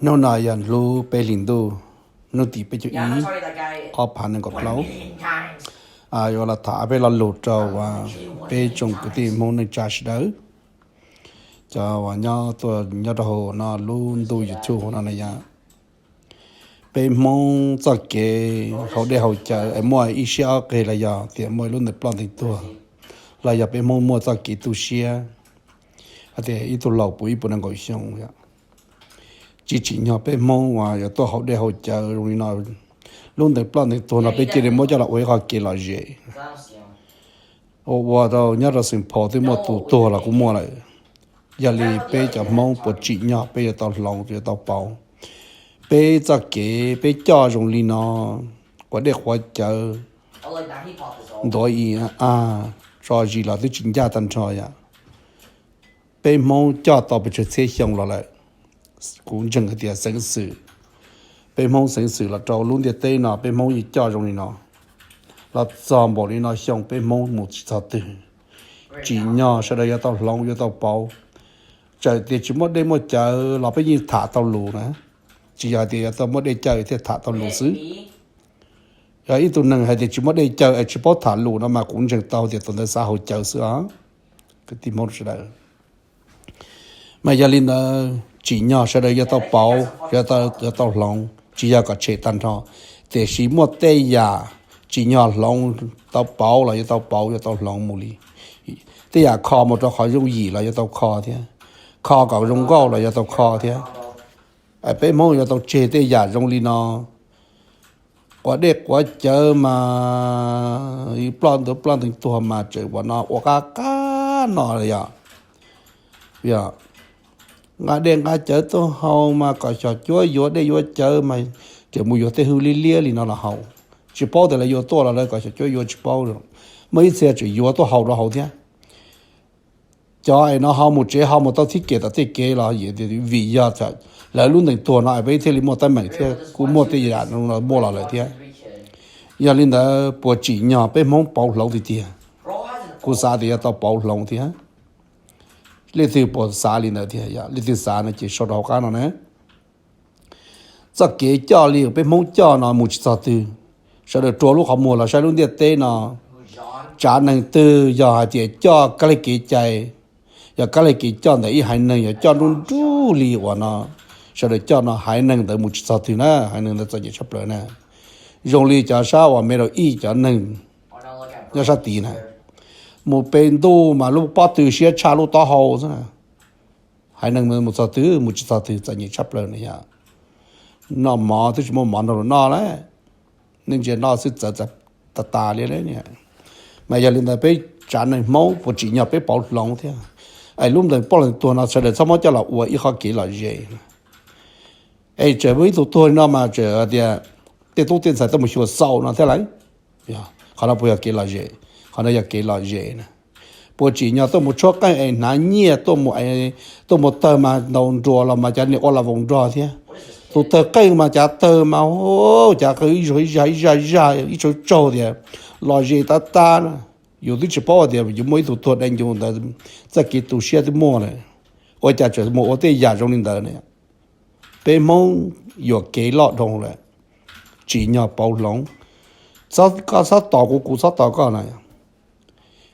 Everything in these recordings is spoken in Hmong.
Hnub no yog lub peb hlis ntuj, hnub tim peb caug ib, ob phav nees nkaum plaub. Yuav los tham peb lo lus rau peb tsoom kwv tij Hmoob neej tsa sawv daws, cov uas nyob tuaj nyob rau hauv no lub ntu YouTube no na yom. Peb Hmoob txoj kev haus dej haus cawv es muaj ib siab ob qig los yog tias muaj lub ntees ploj ntees tuag, los yog peb Hmoob muaj txoj kev tu siab hais tias ib tug laus puv ib puas nees nkaum xyoo yom, tsis tsim nyog peb Hmoob uas yuav tuaj haus dej haus cawv zoo li no. Lub ntees ploj ntees tuag no peb cia li muab coj los ua ib qho kev lom zem. Ua ua rau nyob rau Xeem Phos twb muaj tus tuag los kuj muaj lawm. Yog li peb cov Hmoob puas tsim nyog peb yuav tau hloov yuav tau pauv peb txoj kev peb coj zoo li no, quav dej quav cawv, ntuav ib a, tso zis los twb tsis ncaj tag nrho yom. Peb Hmoob coj tau pes tsawg txhiab xyoo los lawm, kuv ntseeg hais tias xeev xwm, peb Hmoob xeev xwm los rau lub ntiaj teb no peb Hmoob yeej coj zoo li no los txog npaum li no xyoo peb Hmoob mus tsis txog twg. Tsim nyog sawv daws yuav tau hloov yuav tau pauv. Txawm tias tsis muaj dej muaj cawv los peb yeej tham tau lus na, tsis yog hais tias yuav tau muaj dej cawv thiaj tham tau lus xwb. Yog ib tug neeg hais tias tsis muaj dej cawv es tsis paub tham lus no mas kuv ntseeg tau tias tus ntawd xav haus cawv xwb os, kwv tij Hmoob sawv daws. Mas yog li ntawd tsim nyog sawv daws yuav tau pauv, yuav tau hloov, tsis yog kom tshem tag nrho, tiam sis muaj tej yam tsim nyog hloov tau pauv los yuav tau pauv yuav tau hloov mus li. Tej yam kho mus rau qhov yooj yim los yuav tau kho thiab, kho kom zoo nkauj los yuav tau kho thiab. Peb Hmoob yuav tau tseg tej yam zoo li no. Quav dej quav cawv mas ploj ntuav ploj ntees tuag mas tseem ua no ua qab qab no yom. Nqa dej nqa cawv tuaj haus mas kom xyom cuab yuav dej yuav cawv mas tseem mus yuav tej hwj liab liab li no los haus. Tsis paub tias lawv yuav tuaj los lawv kom xyom cuab yuav tsis paub. Muaj ib txhia tseem yuav tuaj haus rau hauv thiab. Cov es no ho mus tsev ho mus tau thib kev tom tej kev los vim yog lawv lub ntees tuag no peb thiaj li muaj teeb meem thiab kuj muaj tej yam no muaj los lawm thiab. Yog li ntawd puas tsim nyog peb Hmoob pauv hloov tiag tiag? Kuv xav tias yuav tau pauv hloov thiab. Leej twg puas xav li ntawd thiab? Leej twg xav no ces sau rau hauv qab no na. Txoj kev coj li peb Hmoob coj no mus tsis txog twg. Sawv daws rua lub qhov muag los saib lub ntiaj teb no, tsav neeg twg yog hais tias coj kab li kev cai, yog kab li kev coj ntawm ib haiv neeg yog coj nruj nruj li uas no, sawv daws coj no haiv neeg ntawd mus tsis txog twg na, haiv neeg ntawd txom nyem tshaj plaws na. Zoo li cov sab uas Middle East cov neeg nyob sab tid na, mus pem ntuj mas lub pob tw siab tshaj lub taub hau xwb na. Haiv neeg mus txog twg mus tsis txog twg txom nyem tshaj plaws na yom. Noj mov twb tsis muaj mov nrog luag noj lawm, nej ntsia noj xwb txawv tas tas li. Mas yog li ntawd peb tsav neeg Hmoob puas tsim nyog peb pauv hloov thiab? Es lub ntees ploj ntees tuag no sawv daws txhob muab coj los ua ib qho kev lom zem. Es tseem muaj ib tug tuag li no mas tseem tias tej tub tej ntxhais tuaj mus xyuas xaus no thiab lauj. Qhov no puas yog kev lom zem? Qhov no yog kev lom zem na. Puas tsim nyog tuaj mus tshuab qeej es hnav nyiaj, tuaj mus tawg mas ntaus nruas los mas cov niag ua las voos nrog thiab. Tus tawg qeej mas cav tawg mas cav qeej ib zag ib zag ib zag ib tsaug tsaug tias lom zem tas tas na. Yus twb tsis paub tias yus muaj ib tug tuag dai ncus ntawd txoj kev tu siab twb muaj lawm, ua cas tseem mus ua tej yam zoo li ntawd ne? Peb Hmoob yuam kev loj dhau lawm, tsim nyog pauv hloov. Koj txhob tos kuv, kuv txhob tos koj na.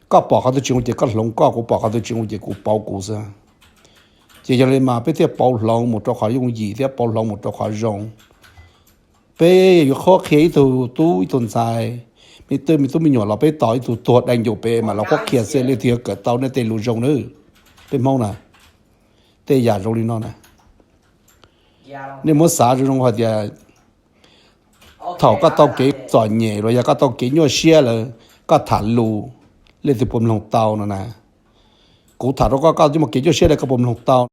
Koj pom qhov twg tsis zoo ces koj hloov koj, kuv pom qhov twg tsis zoo ces kuv pauv kuv xwb. Ces yog li mas peb thiaj pauv hloov mus rau qhov yooj yim thiab pauv hloov mus rau qhov zoo. Peb yuav qhuab qhia ib tug tub ib tug ntxhais, me tub me nyuam los peb tos ib tug tuag dai ncus pem mas los qhuab qhia xwb, leej twg yuav kawm tau nej tej lus zoo na. Peb Hmoob na, tej yam zoo li no na, nej muab xav zoo zoo hais tias thaum koj tau kev txom nyem los yog koj tau kev nyuaj siab lawm, koj tham lus, leej twg puas mloog tau no na? Kuv tham rau koj, koj twb muaj kev nyuaj siab lawm koj puas mloog tau?